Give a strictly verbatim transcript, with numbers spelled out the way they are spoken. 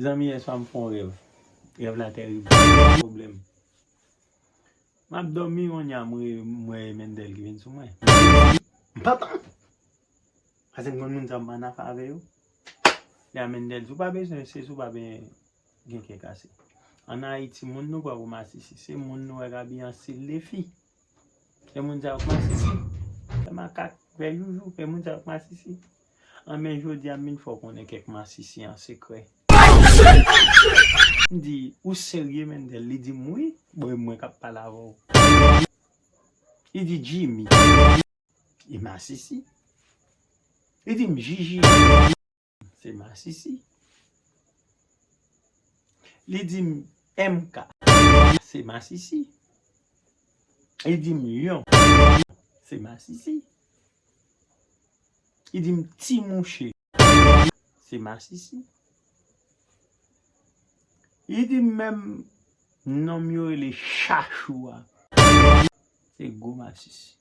Zanmi, yè swa m fè yon rèv. Rèv la tèrib. Pwoblèm. M ap dòmi, yon nya m wè Mendel ki vin sou mwen. M pa tan. Paske m konn moun sa m pa nan afè avè yo. Lè a Mendel, si w pa bezwen, se si w pa ben gen kè kase. Ann Ayiti, moun nou pran pou masisi, se moun nou wè k abiye an stil de fi. Se moun sa yo k masisi. Se makak, vè joujou, se moun sa yo k masisi. An men jodi a, m vin fè w konnen kèk masisi an sekrè. M di, ou serye, Mendel? Li di m wi. Bon, e mwen k ap pale avè w. Li di, Jimmy, e masisi. Li di m, Jiji, se masisi. Li di m, M K, se masisi. Li di m, Lyon, se masisi. Li di m, Ti Mouche, se masisi. Li di m menm non m yo rele Chachou a, se gwo masisi.